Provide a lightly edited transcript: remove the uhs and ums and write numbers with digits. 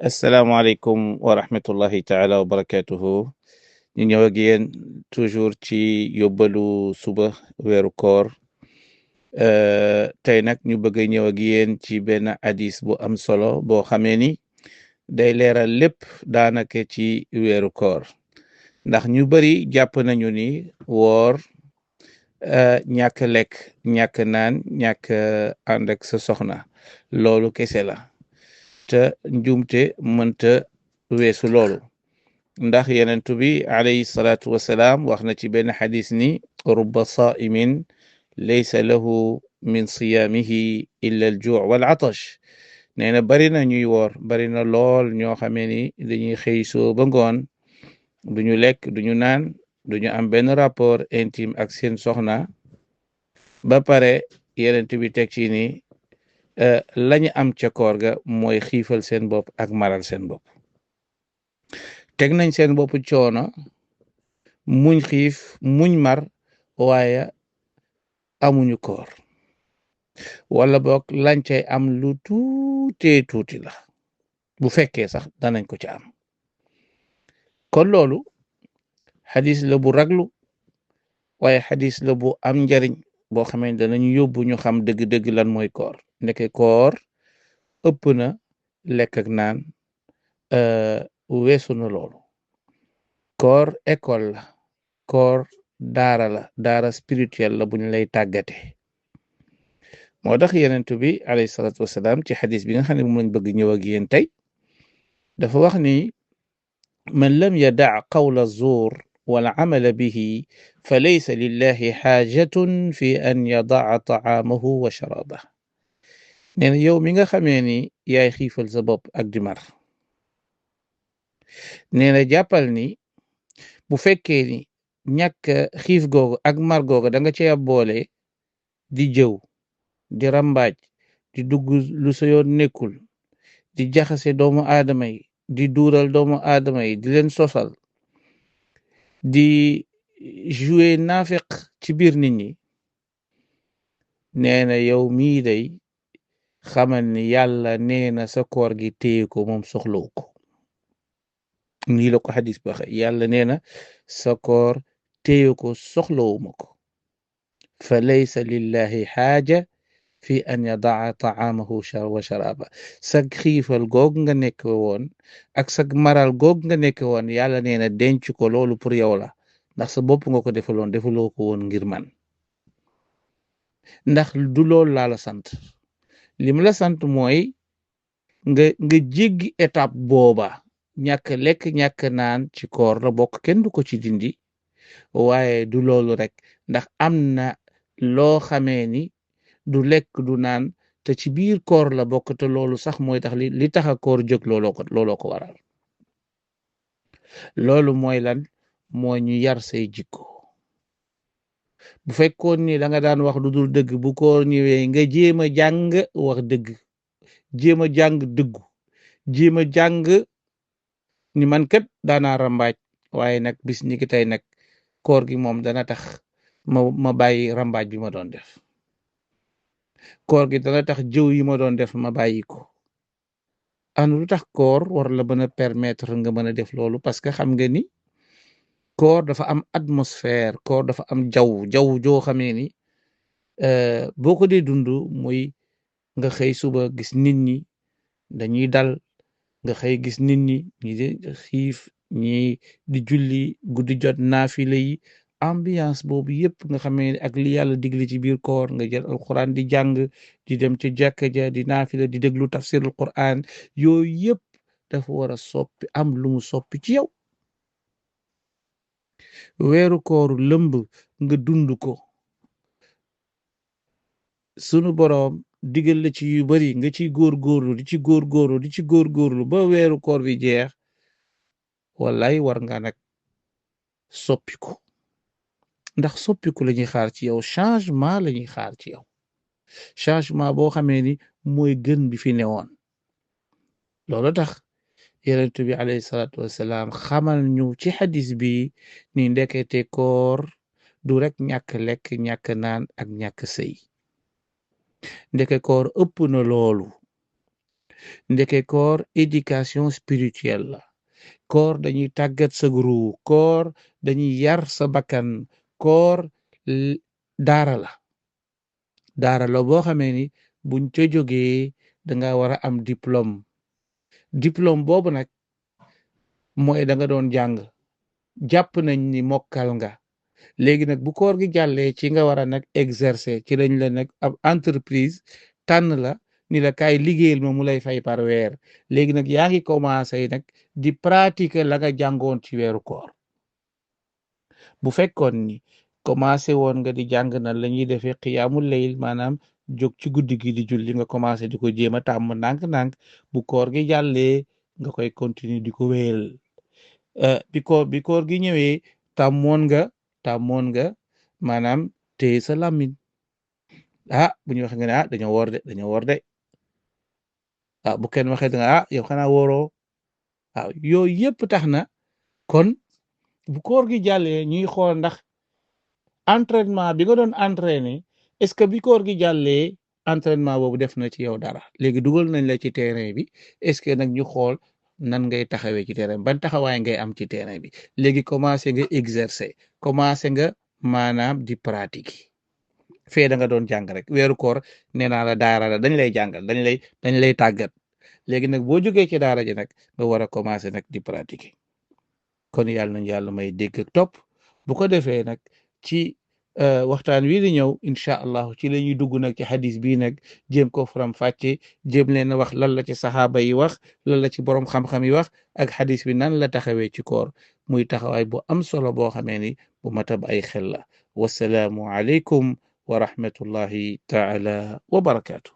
asalaamaaleykum wa rahmatullahi taala wa barakatuhu ñu ñëw ak yéen toujours ci yóbbalu suba weeru koor tey nag ñu bëgg a ñëw ak yéen ci benn hadis bu am solo boo xamee ni day leeral lépp daanaka ci weeru koor ndax ñu bari jàpp nañu ni woor ñàkk lekk ñàkk naan ñàkk ànd ak sa soxna loolu kese la te njuumte mënta weesu loolu ndax yenentu bi alayhi salaatu wasalaam wax na ci benn xadis ni rubba saimin laysa lahu min siyaamihi illa al juu wal atash nee na bari na ñuy woor bari na lool ñoo xamee ni dañuy xëy soo ba ngoon duñu lekk duñu naan duñu am benn rapport intime ak seen soxna ba pare yenentu bi teg ci ni lañu am ca koor ga mooy xiifal seen bopp ak maral seen bopp teg nañ seen bopp coono muñ xiif muñ mar waaye amuñu koor wala boog lañ cay am lu tuutee tuuti la bu fekkee sax danañ ko ca am kon loolu xadis la bu raglu waaye xadis la bu am njariñ boo xamee danañu yóbbu ñu xam dëgg-dëgg lan mooy koor ndeke koor ëpp na lekk ak naan weesu na loolu koor école la koor daara spirituel la buñ lay tàggate moo tax yenentu bi alayhi salaatu wasalaam ci xadis bi nga xam ne moom lañ bëgg ñëw ak yéen tey dafa wax ni man lam yadaa qawla zuur wal amala bihi fa laysa lillahi xaajatun fi an yadaa taamahu wa sharabahu nee na yow mi nga xamee ni yaay xiifal sa bopp ak di mar nee na jàppal ni bu fekkee ni ñàkk xiif googu ak mar googu da nga cee boole di jëw di rambaaj di dugg lu sa yoon nekkul di jaxase doomu aadama yi di duural doomu aadama yi di leen sosal di jouer naafeq ci biir nit ñi nee na yow mii day xamal ni yàlla nee na sa koor gi téye ko moom soxlawu ko nii la ko xadis bi waxe yàlla nee na sa koor téye ko soxlawuma ko fa laysa lillahi xaaja fi an yadaa taamahu wa sharaba sag xiifal goog nga nekk woon ak sag maral goog nga nekk woon yàlla nee na denc ko loolu pour yow la ndax sa bopp nga ko defaloo ko woon ngir man ndax du loolu laa la sant li mu la sant mooy nga jéggi étape booba ñàkk lekk ñàkk naan ci koor la bokk kenn du ko ci dindi waaye du loolu rek ndax am na loo xamee ni du lekk du naan te ci biir koor la bokk te loolu sax mooy tax li tax a koor jóg looloo ko waral loolu mooy lan moo ñu yar say jikko bu fekkoon ni da nga daan wax lu dul dëgg bu koor ñëwee nga jéem a jàng wax dëgg jéem a jàng dëggu jéem a jàng ni man kat daanaa rambaaj waaye nag bis ni ki tey nag koor gi moom dana tax ma bàyyi rambaaj bi ma doon def koor gi dana tax jëw yi ma doon def ma bàyyi ko anu lu tax koor war la mën a permettre nga mën a def loolu parce que xam nga ni koor dafa am atmosphère koor dafa am jaww joo xamee ni boo ko dee dund muy nga xëy suba gis nit ñi dañuy dal nga xëy gis nit ñi ñi di xiif ñi di julli guddi jot naafila yi ambiance boobu yëpp nga xamee ak li yàlla digle ci biir koor nga jël alquran di jàng di dem ci jàkka ja di naafila di déglu tafsirul quran yooyu yëpp dafa war a soppi am lu mu soppi ci yow weeru kooru lëmb nga dund ko sunu boroom digal la ci yu bari nga ciy góorgóorlu di ci góorgóorlu ba weeru koor bi jeex wallaay war nga nag soppiku ndax soppiku la ñuy xaar ci yow changement la ñuy xaar ci yow changement boo xamee ni mooy gën bi fi newoon loolu tax yonent bi alayhi salaatu wassalaam xamal ñu ci xadis bi ni ndekete koor du rek ñàkk lekk ñàkk naan ak ñàkk sëy ndeke koor ëpp na loolu ndeke koor éducation spirituelle la koor dañuy tàggat sa ruu koor dañuy yar sa bakkan koor daara la boo xamee ni buñ ca jógee da nga war a am diplôme boobu nag mooy da nga doon jàng jàpp nañ ni mokkal nga léegi nag bu koor gi jàllee ci nga war a nag exercer ci lañ la nag ab entreprise tànn la ni la kaay liggéeyal ma mu lay fay par weer léegi nag yaa ngi commencé nag di pratiquer la nga jàngoon ci weeru koor bu fekkoon ni commencé woon nga di jàng na la ñuy defee xiyaamul layl maanaam jóg ci guddi gi di julli nga commencé di ko jéem a tàmm ndànk-ndànk bu koor gi jàllee nga koy continuer di ko wéyal bi koor gi ñëwee tàmmoon nga maanaam téye sa làmmiñ bu ñu wax nga ne dañoo woor de bu kenn waxee da nga yow xanaa wóoroo yooyu yëpp tax na kon bu koor gi jàllee ñuy xool ndax entraînement bi nga doon entraîner est-ce que bi koor gi jàllee entraînement boobu def na ci yow dara léegi dugal nañ la ci terrain bi est-ce que nag ñu xool nan ngay taxawee ci terrain ban taxawaay ngay am ci terrain bi léegi commencé nga exercer commencé nga maanaam di pratique fee da nga doon jàng rek weeru koor nee naa la daara la dañ lay jàngal dañ lay tàggat léegi nag boo jógee ci daara ji nag nga war a commencé nag di pratiquer kon yàlla nañ yàlla may dégg ak topp bu ko defee nag ci waxtaan wi di ñëw incha allah ci la ñuy dugg nag ci xadis bii nag jéem ko faram fàcce jéem leen a wax lan la ci saxaaba yi wax lan la ci borom xam-xam yi wax ak xadis bi nan la taxawee ci koor muy taxawaay bu am solo boo xamee ni bu matab ay xel la wasalaamu aleykum wa rahmatullahi taala wa barakaatu.